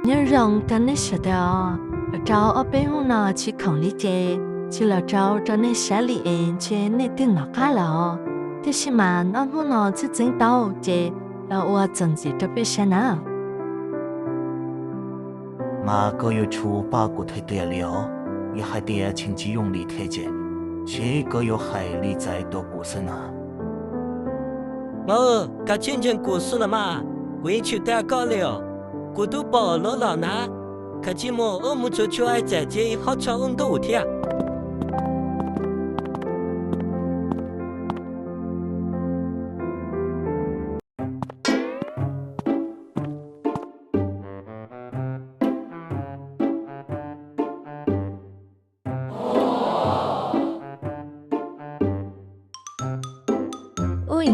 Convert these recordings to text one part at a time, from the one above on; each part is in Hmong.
Nyob zoo rau nej sawv daws, los rau ob peb hnub no tsis khoom li ces tsis los rau rau nej saib li es ntshe nej twb hnov qab lawm. Tiam sis mas ob hnub no txheeb txheeb tau ces los ua txuas ntxiv rau peb saib na. Mas koj yuav tsum pab kuv them tiag li os, yog hais tias tseem tsis yooj yim thiab ces, seb koj yuav hais li cas tuaj kuv xwb na. Mauj, kav tsij ntseeg kuv xwb los mas, kuv yeej tsis dag koj li os. Kuv twb pom lawm los na, kav tsij mus, wb mus tsuag tsuag txam ces ho tsaus ntuj thiab. Ua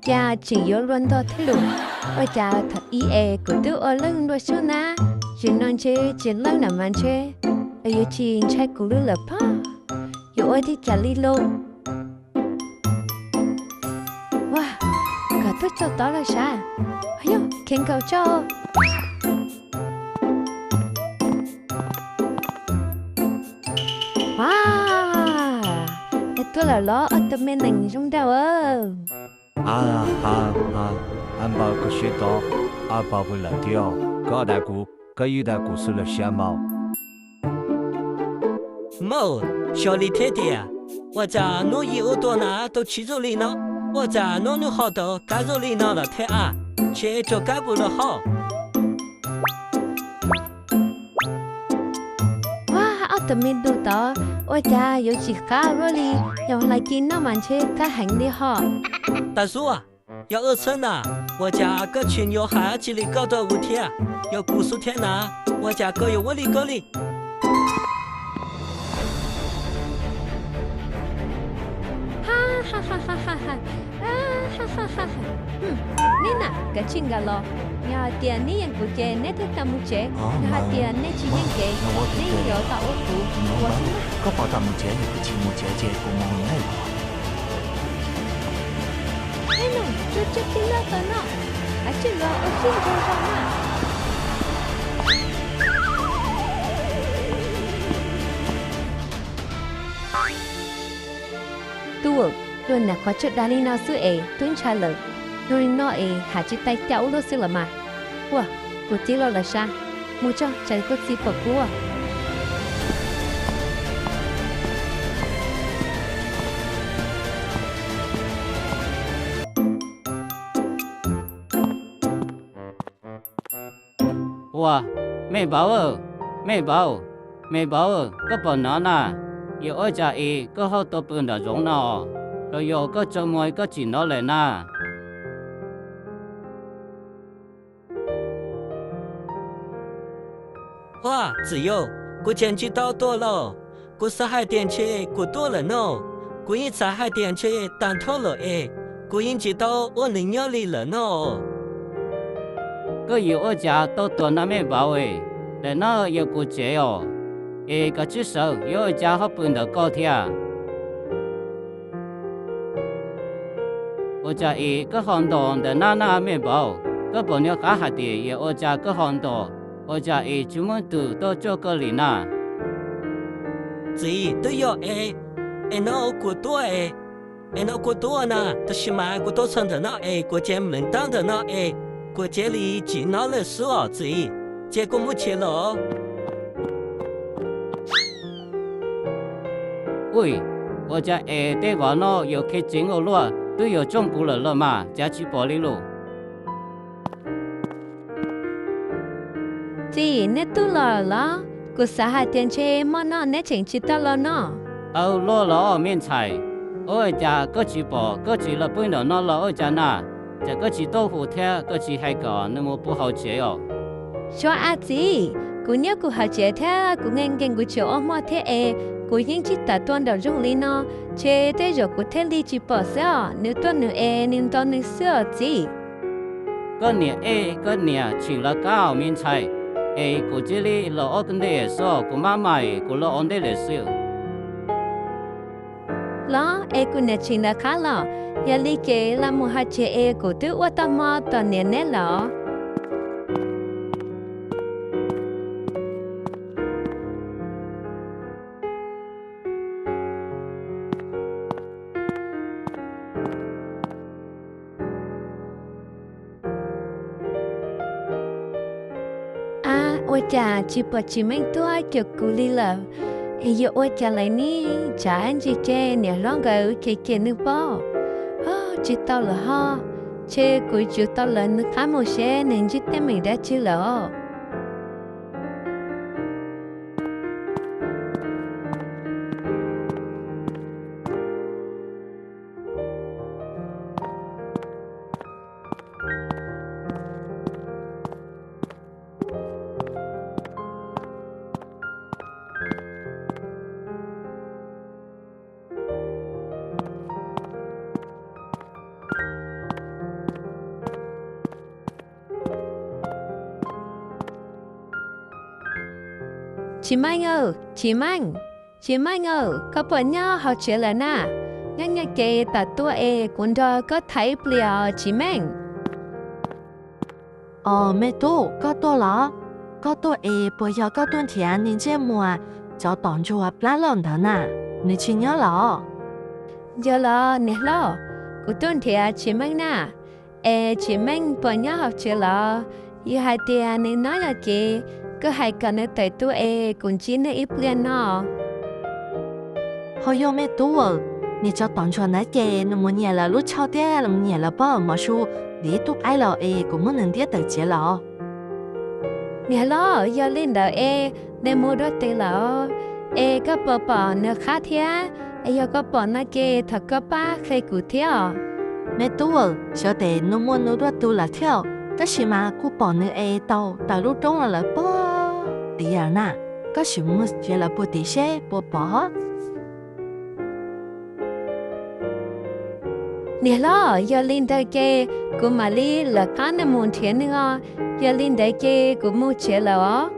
cas tseem yuav luag ntog thiab lus? Ua cas thaum ub es kuv twb ua leej nruas xub na, zaum no ntshe tsis leej na mas ntshe yuav tsis ntshai kuv lub lawm pob. Yuav ua li cas li lauj? Ua, koj twb txog tod lawm sav? Yog kheev nkaus tso. Ua, es tuaj lawm los ob tug me neeg zoo nraug. A, a, a, npawg, koj siab tod, a, npawg pw lawm thiab. Koj dag kuv, koj yeej dag kuv xwb los siab npawg. Mauj, xyov li thiab tiag, ua cas hnub yim wb tuaj na tau tsis zoo li no, ua cas hnub no ho tau kab zoo li no lawm thiab a? Ntshe raug kab pw los hos. Ua, ob tug me tub tod, ua cas yuav tsis qab luaj li, yog hlais ci noj mas ntshe kab heev li hos. Tag zuag, yog wb xwb na, ua cas koj tsis yuav hais dab tsi li koj tuaj wb thiab? Yog kuv xwb thiab na, ua cas koj yuav ua li koj li? Ha, ha, ha, ha, ha, ha. A, ha, ha, ha, ha. Hm, neb na, kav tsij nkag los. Yog hais tias neb yeem kuv ces neb thiaj tau mus tsev, yog hais tias neb tsis yeem ces neb yuav tau ua kuv ua xwb na. Koj pom tau mus tsev, yog koj tsis mus tsev ces kuv mus mus nej los. Neb nug tsuag tsuag tib loj tau no, kav tsij los ua sib ntsug zoo na. Tub, luag nyuam qhuav tsawg dag li no xwb es twb ntshai lawm. Zoo li no es hais tsis tau cas ua luaj xwb los mas. Ua, kuv txiv los lawm sav, mus tso tsam koj txiv pom kuv. Ua, me vauv, me vauv, me vauv, koj puas hnov na? Yuav ua cas es koj ho tuaj pw nram zoov no? Los yog koj tsaug muag koj tsis hnov lawm na? Ua, txiv yau, kuv tseem tsis tau tuaj los. Kuv xav hais tias ntshe kuv tuaj lawm no. Kuv yeej xav hais tias ntshe tag nrho lawm es kuv yeej tsis tau ua neeg nyob li lawm no. Koj yuav ua cas tau tuaj no me vauv? Ntawm no yog kuv tsev os. Es koj tsis sawv, yuav ua cas ho pw ntawm koj thiab? Ua cas es koj ho ntos ntawm no na me vauv? Koj puas nyuam qhuav hais tias yuav ua cas koj ho ntos? Ua cas es tsis muaj tus tuaj cuag koj li na? Txiv, twb yog es, es no kuv tuaj es, es no kuv tuaj na, tab sis mas kuv tuaj txog ntawm no es kuv cia li mleev taub ntawm no es kuv cia li tsis hnov lawm xwb os txiv, ces kuv mus tsev los. Ua, ua cas es tej vauv no yuav khiav ceev ua luaj, twb yuav tsoo puv lawm los mas cas tsis pom li lus. Txiv, neb tuaj los los? Kuv xav hais tias ntshe hmo no neb tseem tsis tau los no. Aw, luaj los me ntxhais. Ua cas koj tsis pom koj txiv los pw nram no los ua cas na? Cas koj tsis tuaj hu thiab koj tsis hais kom nws mus pw hauv tsev os? Xyov a txiv, kuv nyob kuv hauv tsev thiab kuv nkees nkees kuv tseem ua hmo thiab es kuv yeej tsis tau tuaj nram zoov li no, ntshe tej zaum kuv thiaj li tsis pom xwb os. Nws tuaj nws es nws nto nws xwb os txiv. Koj niam ej, koj niam tseem lawv qab os me ntxhais, es kuv cia li los ob ntej xwb, kuv maj mam kuv los ua ntej lawm xwb. Los es kuv niam tseem lawv qab los, yog li ces los mus hauv tsev es kuv twb ua tau hmo tos niam neb lawm. Ua cas tsis pom Tsis Meej tuaj cuag kuv li lawm? Es yuav ua cas lawm ne? Tsam ib ntsis ces niam hlob nkawd ces ces nws pob. Tsis tau lawm ho, ntshe kuv yuav tsum tau lawv nws qab mus seb nws ntsib teeb meem dab tsi lawm os. Tsis Meej aw, Tsis Meej, Tsis Meej aw, koj puas nyob hauv tsev lawm na? Nyob nyob ces tam tuaj es kuv nrog koj tham ib pliag os Tsis Meej. Os me tub, koj tuaj los? Koj tuaj es puas yog koj tuaj nrhiav niag ntsej muag cov tom ntsuag plab loj ntawd na? Nws tsis nyob los? Yog los niam hlob, kuv tuaj nrhiav Tsis Meej na. Es Tsis Meej puas nyob hauv tsev los? Yog hais tias nws nyob no ces koj hais kom nws tawm tuaj es kuv ntsib nws ib pliag no. Ho yog me tub aw, niag tsov tom ntsuag ntawd ces nws mus nyiam lawv lub tsho thiab los mus nyiam lawv pob mov su ntawm ib tug qaib los es kuv muab nws ntiab tawm tsev los. Niam hlob, yog li ntawd es nws mus dua twg lawm? Es koj puas pom nws qab thiab? Es yog koj pom no ces thov koj pab qhia kuv thiab os. Me tub aw, xyov tes nws mus nws dua twg lawm thiab, tab sis mas kuv pom nws es tau tawm lub roob los lawm pob tid na. Koj sim mus tsev lawv puag tid seb puas pom. Niam hlob, yog li ntawd ces kuv mam li lawv qab nws mus nrhiav nws os. Yog li ntawd ces kuv mus tsev lawm os.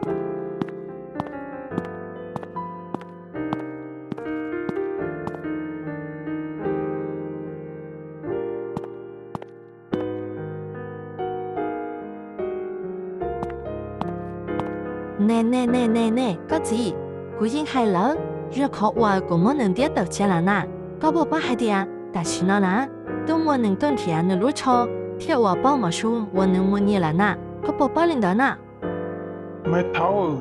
Ne ne ne ne ne, koj txiv, kuv yeej hais lawm, yog qhov uas kuv muab nws ntiab tawm tsev lawm na. Koj puas paub hais tias tam sim no na, twb muaj neeg tuaj nrhiav nws lub tsho thiab ua pob mov su uas nws mus nyiam lawm na? Koj puas paub li ntawd na? Maiv Thaub,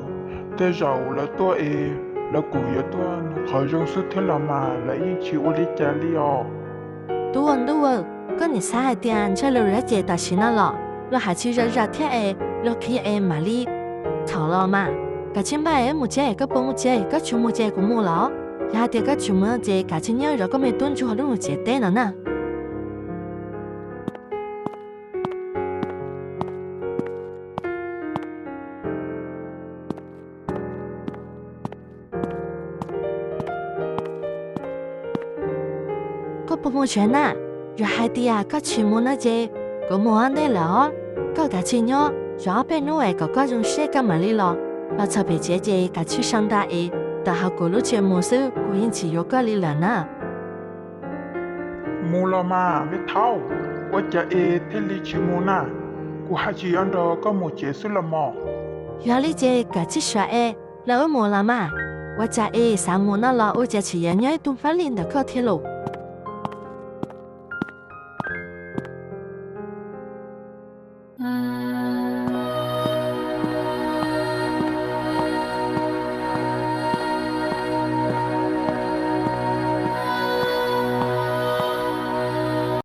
tej zaum lawv tuaj es lawv kuj yuav tuaj nug qhov zoo xwb thiab los mas, lawv yeej tsis ua li cas li os. Tub aw, ntuj aw, koj nim xav hais tias ntshe luag yuav cem tam sim no los? Luag hais tsis zam zam thiab es luag qhia es mam li txhaum los mas. Kav tsij npaj es mus tsev, koj puas mus tsev? Koj tsis mus ces kuv mus los. Yog hais tias koj tsis mus no ces kav tsij nyob zov koj me tub ntsuag lub lub tsev teb no na. Koj puas mus tsev na? Yog hais tias koj tsis mus no ces kuv mus ua ntej lawm os. Koj kav tsij nyob zov ob peb hnub es kom koj zoo siab koj mam li los. Los txog pem tsev ces kav tsij sau nra es tawm hauv kuv lub tsev mus xwb, kuv yeej tsis yuav koj li lawm na. Mus los mas me Thaub, ua cas es thiaj li tsis mus na? Kuv haj tsis yuav nrog koj mus tsev xwb los mog. Yog li ces kav tsij sawv es los wb mus los mas. Ua cas es xav mus no los ua cas tseem yuav nyob ib tug npab li ntawm koj thiab lauj?